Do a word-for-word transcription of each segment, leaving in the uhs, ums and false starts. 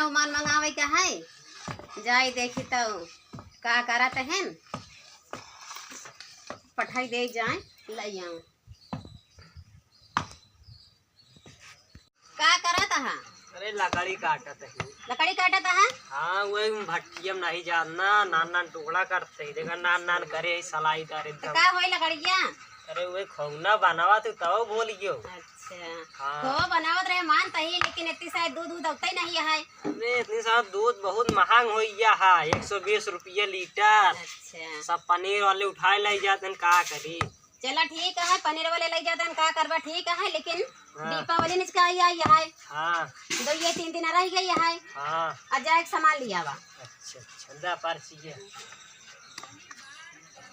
सामान मंगावे का है, जाई देखी तो का करत हैं, पठाई दे जाए, लई आऊं। का करत हा? अरे, लकड़ी काटत ही। लकड़ी काटत हा? हाँ, वही भट्टिया में नहीं जात ना, नान नान टुकड़ा करत ही। देखा, नान नान करे, सलाई करे तो एकदम। का होई लकड़िया? अरे, वही खौना बनावत ही, तब बोल गयो। अच्छा। हाँ। खो बनावत रहे, मान तही, लेकिन इतनी शायद दूध, दूध उतई नहीं है। अरे, इतनी सारा दूध बहुत महंग हो गया है, एक सौ बीस रुपया लीटर। अच्छा। सब पनीर वाले उठाए लाई जात हैं, का करी? चला ठीक है, पनीर वाले लई जातन, का करबा, ठीक है, लेकिन हाँ। दीपावली निचका आई, आई है। हाँ। दो ये तीन दिन रह गई है। हाँ। आ जाए के सामान लियावा। अच्छा, अच्छा, दा पर्ची है।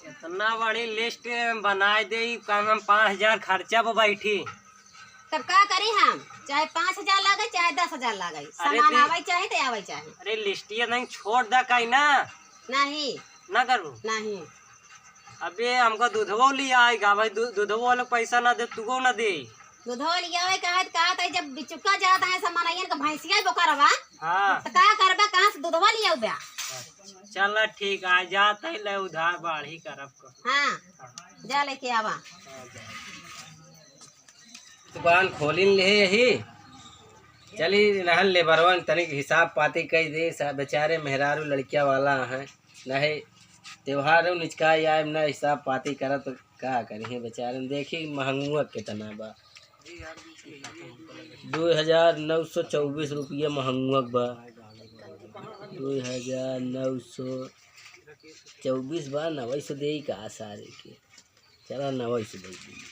इतना बड़ी लिस्ट बनाए दे, ई कम से कम पाँच हजार खर्चा पर बैठी। तब का करी हम, चाहे पाँच हजार लागे, चाहे दस हजार लागे, अरे सामान दी- आवे चाहे तो आवे चाहे। अरे लिस्टिया नहीं छोड़ दा कहीं ना। नहीं। ना करू। नहीं। अबे हमका दूधवो लिया आएगा भाई, दू-, दूधवो वाले पैसा ना दे, तुगो ना दे। दूधवो लिया आवे कहा, कहा था जब बिचुका जाता है सामान आइयन का भैंसिया बोकरवा। हाँ। तो का करबा, कहाँ से दूधवा लिया बा? अच्छा, चला ठीक, आ जाता है, ले उधार बाढ़ी करब को। हाँ, जा लेके आवा। हाँ, जा। दुकान खोलिन ले यही, चली रहन लेबरवन तनिक हिसाब पाती कई दे, सा बेचारे मेहरारू लड़किया वाला हैं, नहीं त्योहार निचका आए ना हिसाब पाती करत तो का करिहे बेचारे। देखी महंगुआ कितना बा, दो हजार नौ सौ चउबीस रुपया महंगुआ बा, दो हजार नौ सौ चउबीस बा ना, वैसे दे का सारे के। चला ना वैसे दे दी।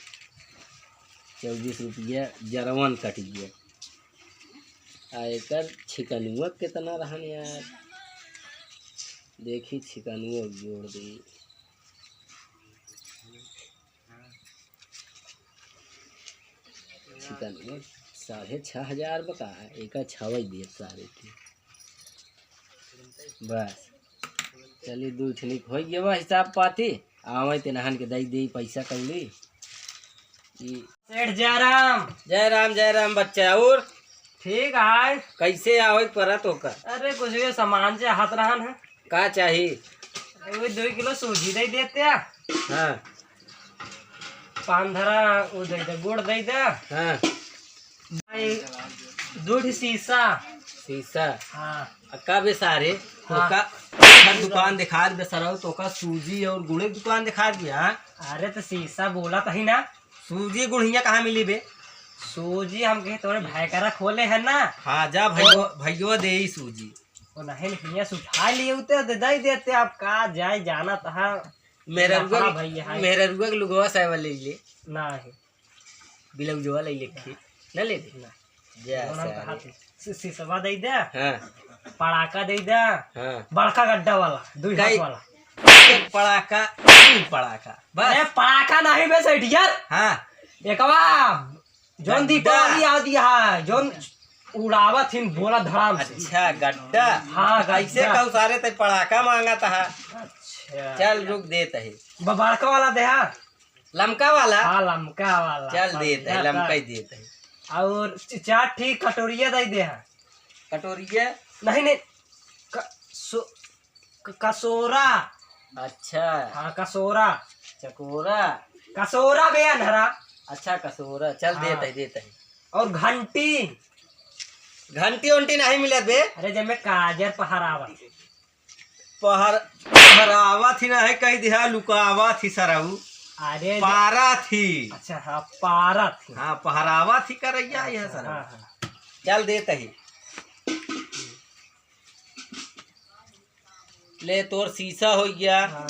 चउबीस रुपया जरवन कट गया। आ एकर छिकनुआ कितना रहन यार? देखी छिकनुआ जोड़ दे। छिकनुआ साढ़े छः हजार बका है, एका छवै दिए सारे के। बस। चली, दू ठिनिक होइ गया बा हिसाब पाती। आवे ते नहन के दई दे पैसा कौड़ी। ई सेठ जयराम। जय राम, जय राम बच्चा। और ठीक है। कैसे आवे परत होकर? अरे कुछ ये सामान चाहत रहन है। का चाही? वो दो किलो सूजी दे देते हैं। हाँ। पान धरा वो दे दे, गुड़ दे दे। हाँ। भाई, दो ठे शीशा। शीशा? हाँ। आ का बे सारे, हाँ। तोका हर दुकान दिखा दे सरऊ, तोका सूजी और गुड़े की दुकान दिखा दिया, हाँ? अरे तो शीशा बोला तो ही ना। सूजी गुड़ हियाँ कहाँ मिली बे? सूजी हम कहे तोरे भाई करा खोले है ना। हाँ, जा भैया, तो भैया दे ही सूजी। वो नहीं, हियाँ से उठा लिए उते, दे, दे देते, आप का जाए जाना तहा। मेहररुआ लफड़ा के, भैया है। मेहररुआ के लुगवा साहेब ले ले। ना है। ब्लाउजवा ले ले खी। ना ले दे। ना। जा जौन हम सारे। कहा थे, सि-, सिसवा दे दे। हाँ। पड़ाका दे दे। हाँ। बड़का गड्ढा वाला, दुई हाथ कई-, वाला। एक पड़ाका, दू पड़ाका। बस। अरे पड़ाका नहीं बे सेठ यार। हाँ। एकवा, जौन गड्ढा। दीपावली आ दिया है, जौन उड़ावत हिन बोला धड़ाम से। अच्छा, गड्ढा। हाँ, ऐसे गड्ढा। कहू सारे ते पड़ाका मांगत हा। अच्छा। चल रुक देत ही। ब-, बड़का वाला दे हा। लमका वाला? हाँ, लमका वाला। चल देत है, समझा लमका था। ही देत है। और च-, चार ठीक कटोरिया दे दे है। कटोरिया? नहीं, नहीं, क-, सो-, क-, कसोरा। अच्छा। हाँ, कसोरा। चकोरा। कसोरा बे अनहरा। अच्छा, कसोरा। चल हाँ। देत है, देत है। और घंटी। घंटी उंटी नहीं मिलत बे। अरे, जेमे काजर पहरावत। पहर-, पहरावत ही ना है, कह दिया लुकावत ही सरऊ। अरे, पारत ही। अच्छा, हाँ, पारत ही। हाँ, पहरावत ही करैया अच्छा, यह सरऊ। हाँ, हाँ। चल देत ही। ले तोर शीशा हो गया, हाँ।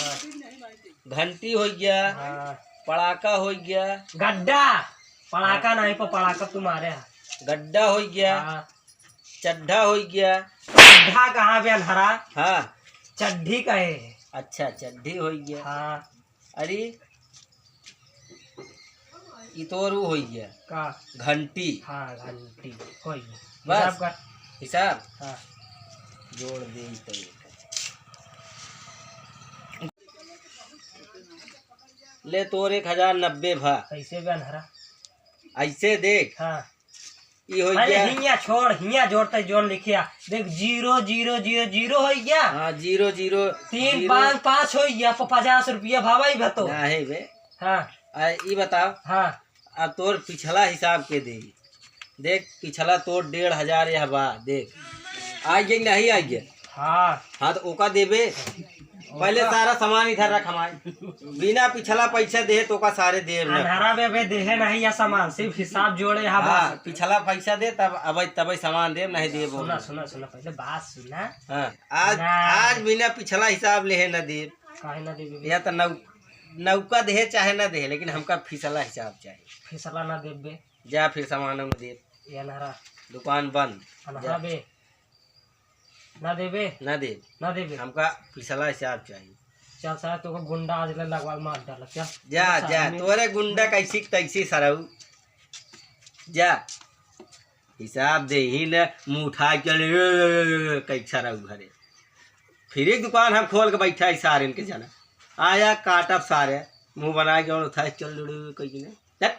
घंटी हो गया, हाँ। पड़ाका हो गया। गड्ढा, पड़ाका हाँ। नहीं, पर पड़ाका तुम्हारे है। गड्ढा हो गया, हाँ। चड्ढा हो गया। चड्ढा कहाँ बे अनहरा? हाँ। चड्ढी कहे है। अच्छा, चड्ढी हो गया। हाँ। अरे, ई तोर ऊ होइ गया। का? घंटी। हाँ, घंटी। होइ गया। बस। हिसाब कर। हिसाब? हाँ। जोड़ दे ई तो एक। ले तोर एक हजार नब्बे भा। कैसे बे अनहरा? ऐसे देख। हाँ। ई हो अरे गया। हियाँ छोड़, हियाँ जोड़ते जोड़ लिखिया। देख, जीरो, जीरो, जीरो, जीरो हो गया। हाँ, जीरो, जीरो, तीन, जीरो। पाँच, पाँच हो गया, प-, पचास रुपया भावा ही भतो। नहीं बे। हाँ। आ, ई बताओ। हाँ। आ तोर पिछला हिसाब के दे। देख, पिछला तोर डेढ़ हजार यह बा, देख। आ गया कि नहीं आ गया? हाँ। हाँ, तो ओका देबे। पहले ओका सारा सामान इधर रख हमारे। बिना पिछला पैसा देहे तो ओका सारे देब ना। अन्हरा बे, बे देहे नहीं या सामान, सिर्फ हिसाब जोड़े हा हाँ, बस। पिछला पैसा दे, तब अबै, तबै सामान देब, नहीं देब सुना, ओका। सुना, सुना, पहले बात सुना। हाँ, आज, ना। आज बिना पिछला हिसाब लेहे न देब। काहे ना देबे बे? या तो नौ-, नौका देहे चाहे ना देहे, लेकिन हमका पिछला हिसाब चाहिए। पिछला ना देबे। जा फिर सामान हम देब। या अन्हरा। दुकान बंद। अन्हरा जा। बे। ना देबे? ना देब। ना देबे? हमका पिछला हिसाब चाहिए। चल सारा, तोको गुंडा आज ले लगवा मार डाला, चल। जा, चल, जा, सारा में तोरे गुंडा कैसी तैसी सरऊ। जा। हिसाब दे ही न, मुँह उठा के चले, ए, ए, ए, ए, कई सरऊ घरे। फिर एक दुकान हम खोल के बैठा है सारे इनके जना। आया काटब सारे, मुँह बना के और उठा के चल लुड़ू कहीं ने। चल।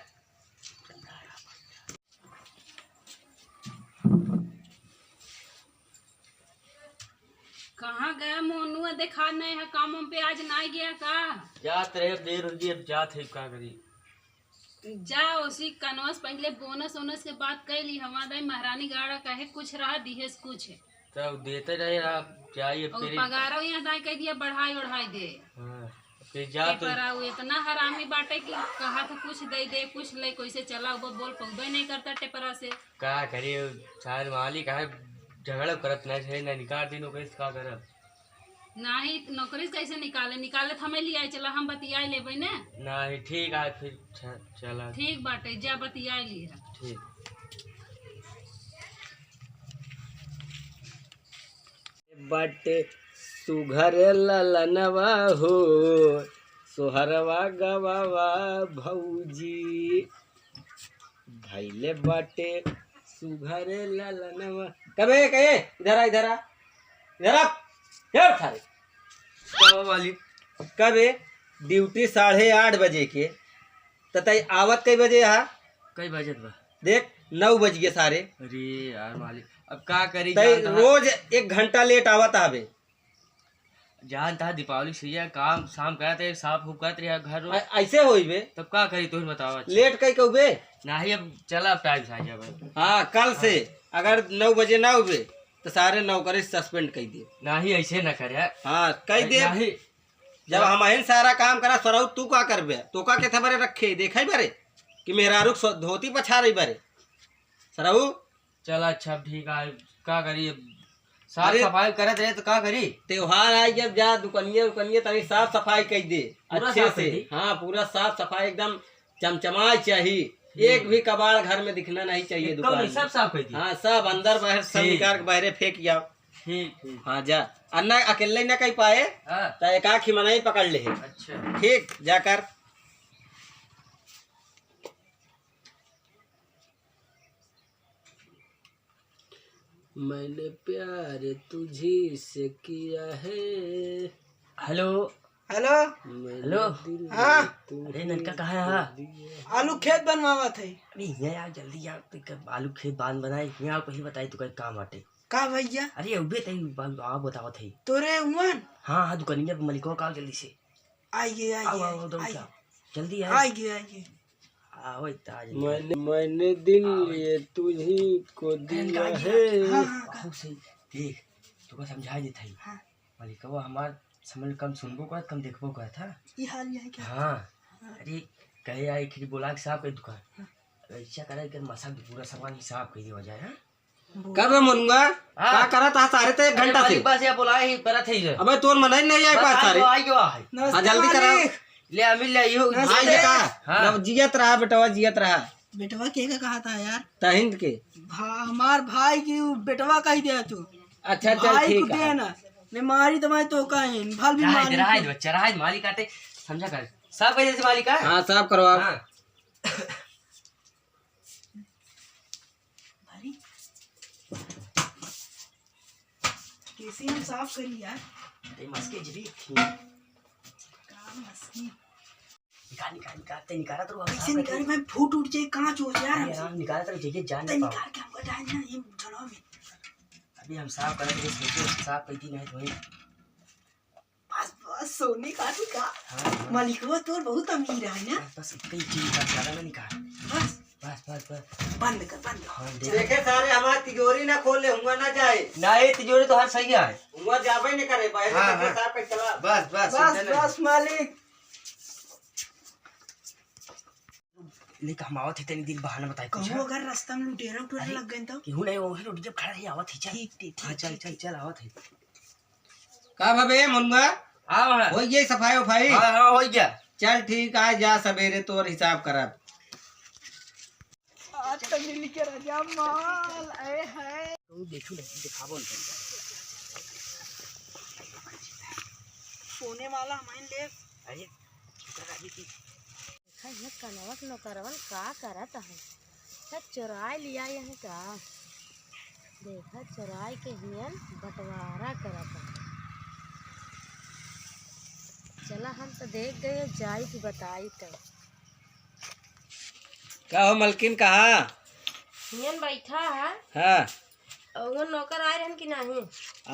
कहाँ गया मोनुआ? देखा नहीं है, काम वाम पे आज ना गया का? जात रहे, अब देर हो गई, अब जात है, का करी? जा, उसी कनवा से पहले बोनस वोनस के बात कर ली। हमार दाई महारानी गाड़ा कहे कुछ रहा, दिहेस कुछ। तब देते रहे आप, जाइए और फिर। पगारो यहाँ दाई कह दिया, बढ़ाई ओढ़ाई दे। हाँ, फिर जा ए तो। पर उ इतना हरामी बाटे कि कहा था कुछ दे दे, कुछ ले, कैसे चला, वो बोल पौबे नहीं करता टेपरा से। का करी, सारे मालिक है, झगड़ा करत नहीं है, नहीं निकाल दी नौकरी से, का करब? नाही, नौकरी से कैसे निकाले? निकाले तो हमें लियाए चला, हम बतियाए लेबे ने। नाही, ठीक है, फिर च-, चला। ठीक बाटे, जा बतियाए लिया। ठीक। बाटे सुघर ललनवा हो, सोहरवा गवावा भौजी। धैले बाटे सुघर ललनवा। कबे, कहे, इधर आ, इधर आ, इधर आ। यार थारे। का हुआ मालिक? कबे, ड्यूटी साढ़े आठ बजे के, त तई आवत कई बजे हा? कई बजत बा? देख, नौ बज गए सारे। अरे यार मालिक, अब का करी, तई जानता है। रोज एक घंटा लेट आवत हवे। जानता है दीपावली सीजन, काम शाम करत रहे, साफ उफ करत रहे घर रोज। ऐ-, ऐसे होई बे? तब का करी, तू ही बतावा। लेट कई कहबे? नाही, अब चला, अब टाइम से आ जाबे। हाँ, कल से अगर नौ बजे ना होबे, तो सारे नौकरी सस्पेंड कर दे। नाही, ऐसे ना करे। हाँ, कह दे। नाही। जब हम अहिन सारा काम करा, सरऊ तू का करबे? तो का के थे बरे रखे, देखे बरे कि मेहरारू क धोती पछा रही बरे। सरऊ। चला, अच्छा, ठीक है, का करी अब? साफ अरे, सफाई करत रहे तो का करी? त्योहार आई, जब जा दुकनिया उकनिया तनी साफ सफाई कई दे पूरा अच्छे साफ से। कई दी? हाँ, पूरा साफ सफाई एकदम चमचमाए चाहिए। हम्म। एक भी कबाड़ घर में दिखना नहीं चाहिए एकदम दुकान नहीं, में। सब साफ कई दी। हाँ, सब अंदर बाहर सब ठीक। निकाल के बाहरे फेंक जाओ। ठीक, ठीक। हाँ, जा। अन्ना अकेले न कई पाए, हाँ। तो एक आँख ही मनई पकड़ ले। अच्छा। ठीक, जाकर। मैंने प्यार तुझी से किया है। हेलो। हेलो। मैंने हेलो। दिल हाँ। तुम्हें अरे ननका, कहाँ है? दे दिया। आलू खेत बनवावत है। अरे यहाँ यार, जल्दी यार, तू कब आलू खेत बांध बनाए, यहाँ पहले बताई, तू कहीं काम बाटे। का भैया? अरे अबे तई बा-, आ बतावत है। तोरे उमन? हाँ, हाँ, दुकानिया पे मलिकवा का जल्दी से। आइए, आइए, आओ, आओ, आओ, दौड़ के आइए। आओ। जल्दी आओ। आइए, आइए। आओ, इतना आ जाइए। मैंने, मैंने दिल आओ। ये तुझी को अरे, दिया निकाल दिया। है। हाँ, हाँ, हाँ। बहुत सही। देख, तुका समझा देत हई। हाँ। मलिकवा हमार समझ कम सुनबो करत, कम देखबो करत, हाँ। ई हाल ये है क्या? हाँ। हाँ। अरे, कहे आई कि बोला के साफ कर दुकान। हाँ। ऐसा करे कि मसा पूरा सामान ही साफ कर दिया जाए, हाँ। कर रे मनुआ, हाँ। का करत हा सारे ते एक अरे घंटा से? मालिक बस या बोलाए ही, परत है इधर। अबे तोर मनई नहीं आए बस पास आई सारे। गयो, आई गयो, आई। हाँ, नमस्ते जल्दी करा। मालिक। ले, अमिल ले, इहो नमस्ते। आई है का? हाँ। अब जियत रहा बेटवा, जियत रहा। बेटवा के का कहा था यार? तहिंद के। भा-, हमार भाई की उ बेटवा कही दिया तू। अच्छा, चल भाई ठीक को है। दे ना। मैं मारी तो मैं तो का है, भल भी चढ़ाई मारी दे, चढ़ाई तो। दे, चढ़ाई दे, मालिक आते, समझा कर। सब कही देते मालिक का? हाँ, साफ करवाओ। हाँ। भारी। कैसे हम साफ करी यार? अरे मस्के जरी। का मस्के? निकाल, निकाल, निकाल, ते निकालत रहो, हम कैसे साफ निकाली करते। भाई? फूट उठ जाए, कांच हो जाए यार अरे हमसे। यार, निकालत रहो, जइए जान अरे पाओ। निकाल के हमका डाल ना, ये झोलवा में। अभी हम साफ करत रहे, सोचे साफ पैती नहीं तो वही। बस, बस, सोने का भी का? हाँ, हाँ। मालिकवा तोर बहुत अमीर है ना? बस, बस, इतना ही चीज का ज्यादा ना निकाल। बस। बस, बस, बस। बंद कर, बंद कर। हाँ, देख। देखे सारे, हमार तिजोरी ना खोले, हुआ ना जाए। ना, ये तिजोरी तो हर सही है। हुआ जाबे नहीं करे, बाहर हाँ, से हाँ। साफ कर चला। बस, बस, बस, चिंता नहीं। बस, मालिक। लेके हम आवत है, तनी दिन बहाना बताई कुछ, कहूँ हाँ? अगर रास्ता में लुटेरा उटेरा अरे, लग गए तो? केहू नहीं, वही रोड जब खड़ा है, आवत है, चल। ठीक, ठीक, हाँ, ठीक, चल, ठीक, चल, ठीक। चल, आवत है। का भाबे मनुआ? हाँ, हाँ। हो गया सफाई उफाई? हाँ, हाँ, हो गया। चल ठीक, आ जा सबेरे तोर हिसाब करब। आज तो मिल के राजा माल आए हैं। तू देखू नहीं, दिखाबो नहीं। सोने वाला हमारे ले। अरे, इधर आ गई थी। देखा, ये कनवा के नौकरवन का करत है? का चोराय लिया यहाँ का? देखा, चोराय के हियन बंटवारा करत है। चला, हम तो देख गए, जाई कि बताई तो। का हो मलकिन, कहाँ? हियन बैठा है। हाँ। और वो नौकर आए रहन कि नहीं?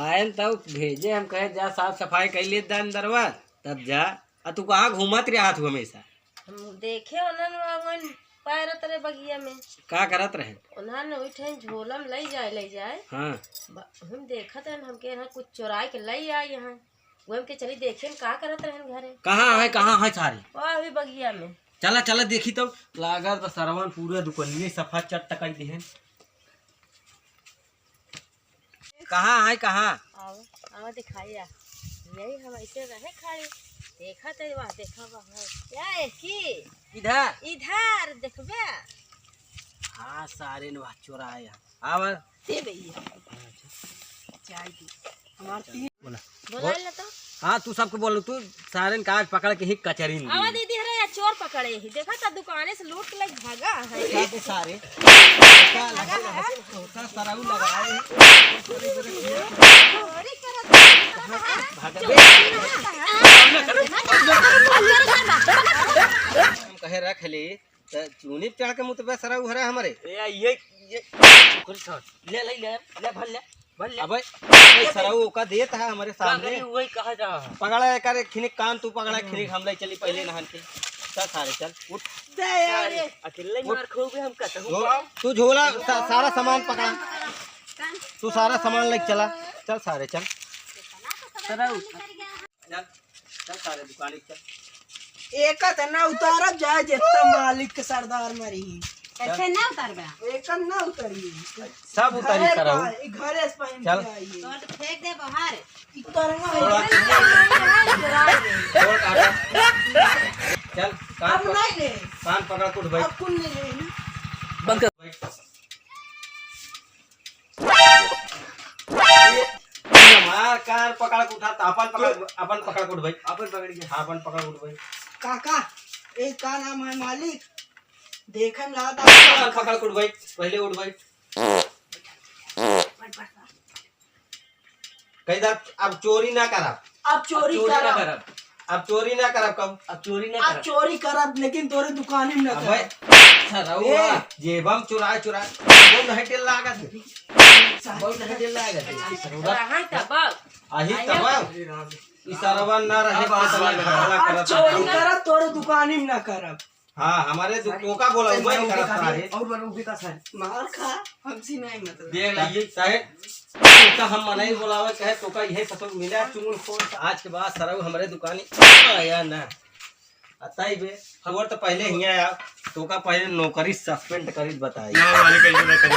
आयन तब भेजे, हम कहे, "जा साफ सफाई कर लिए दा अंदरवा, तब जा।" आ तू कहाँ घूमत रहा तू हमेशा? हम देखे उन्हन वहाँ पैरत रहे बगिया में। का करत रहे? उन्हन वही ठेन झोला में लई जाए, लई जाए। हाँ। ब-, हम देखत रहन, हमके यहाँ कुछ चोराई के लई आए यहाँ। वो हमके चली देखे हम का करत रहन घरे। कहाँ है, कहाँ है सारे? वह अभी बगिया में। चला, चला देखी तब। लागत बा सरवन पूरा दुकनिये सफा चट टकाई देहन। कहाँ है, कहाँ? आओ, आओ दिखाई आ। यही हम ऐसे रहे खड़े। देखा तो वह, देखा वह है। क्या है की? इधर? इधर देखबे। हाँ, सारे ने वह चोरा है यहाँ। आवा। दे भैया। चाय दी। हमार तीन बोला। बोला बोल। ना तो। हाँ, तू सबको बोल, तू सारन का आज पकड़ के ही कचरी में आवा दी। दीदी, अरे, या चोर पकड़े ही। देखा था दुकाने से लूट के लग भागा है। क्या तू सारे? क्या लगा है? तो सराऊ लगा है। चोरी करत है। भाग बे। हम कहे रख ले। त चूनी पे चढ़ के मुतबे सरऊ हरे हमरे। ए, ये, ये, ले, ले, ले, ले, भर ले, भर ले। अबे, ए, सरऊ ओका देत है हमरे का सामने। करी, वही कहा जा। पकड़ा है, करे खिनिक कान तू पकड़ा है, खिनिक हम ले चली पहले नहान के। चल सारे, चल, उठ। दे यार। अकेले उठ। मार खाओगे हम कहते हो। झो-, तू झोला, सा-, सारा सामान पकड़ा। तू सारा सामान लेके चला। चल सारे, चल। सरऊ। चल, चल सारे दुकान चल। एक त ना उतारब, जाए जितना मालिक के सरदार मरी। कैसे ना उतारबे? एक ना उतारी। सब उतारी घरे सरऊ। पा-, ई घरे से पहन चल। के आई है। तो फेंक दे बाहर। ई तरंगा है। थोड़ा। छोड़ काटा। चल, कान अब पक-, नहीं ले। कान पकड़ के उठ भाई। अब कुल नहीं ले ना। बंद कर। हमार कान पकड़ के उठा, त अपन पकड़, अपन पकड़ के उठ भाई। अपन पकड़ के। हाँ, अपन पकड़ के उठ भाई। काका, ए का नाम है मालिक? देखन ला दा। अपन पकड़ के उठ भाई, पहले उठ भाई। कही दा, अब चोरी ना करब। अब चोरी अब चोरी ना करब। करब। अब चोरी ना करब कब? अब चोरी ना अब करब। चोरी करब, लेकिन तोरे दुकान में ना अबे, करब। सरउआ, ए। जेबम चुरा चुरा, बहुत नहीं टेल लागत है। बहुत नहीं टेल लागत है। सरउआ। रहा है तब। आही आही तब। तब। ई सरवा ना रहे अब के आज तब आज झगड़ा अब करत चोरी है। करब, तोरे दुकान में ना करब। हाँ, हमारे दु-, सारे तोका बोला, सही उबे बात करत है, सारे। और बोलो, उबे का सारे। मार खा, हमसे नहीं मतलब। देख ला, ये सारे, तोका हम मनाई बोलावे, कहे तोका यही ससुर मिला, चुगल खोर, आज के बाद सरऊ हमरे दुकानी आया ना। अताई बे, खबर तो पहले ही आया, तोका पहले नौकरी suspend करी बताई। ना, वाले कैसे ना करे।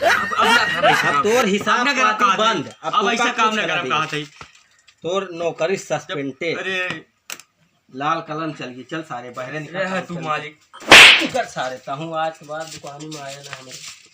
अब, अब ना करब ऐसा अब काम। तोर हिसाब अब ना करब पाती कहा था। बंद, अब अब तोका ऐसा काम कुछ ना करा करब दे। कहा था। तोर नौकरी जब, suspended। अरे, लाल कलम चल गई, चल सारे बहरे निकल, ए है चल, तू चल। मालिक। निकल सारे, तहूँ आज के बाद दुकानी में आया ना हमरे।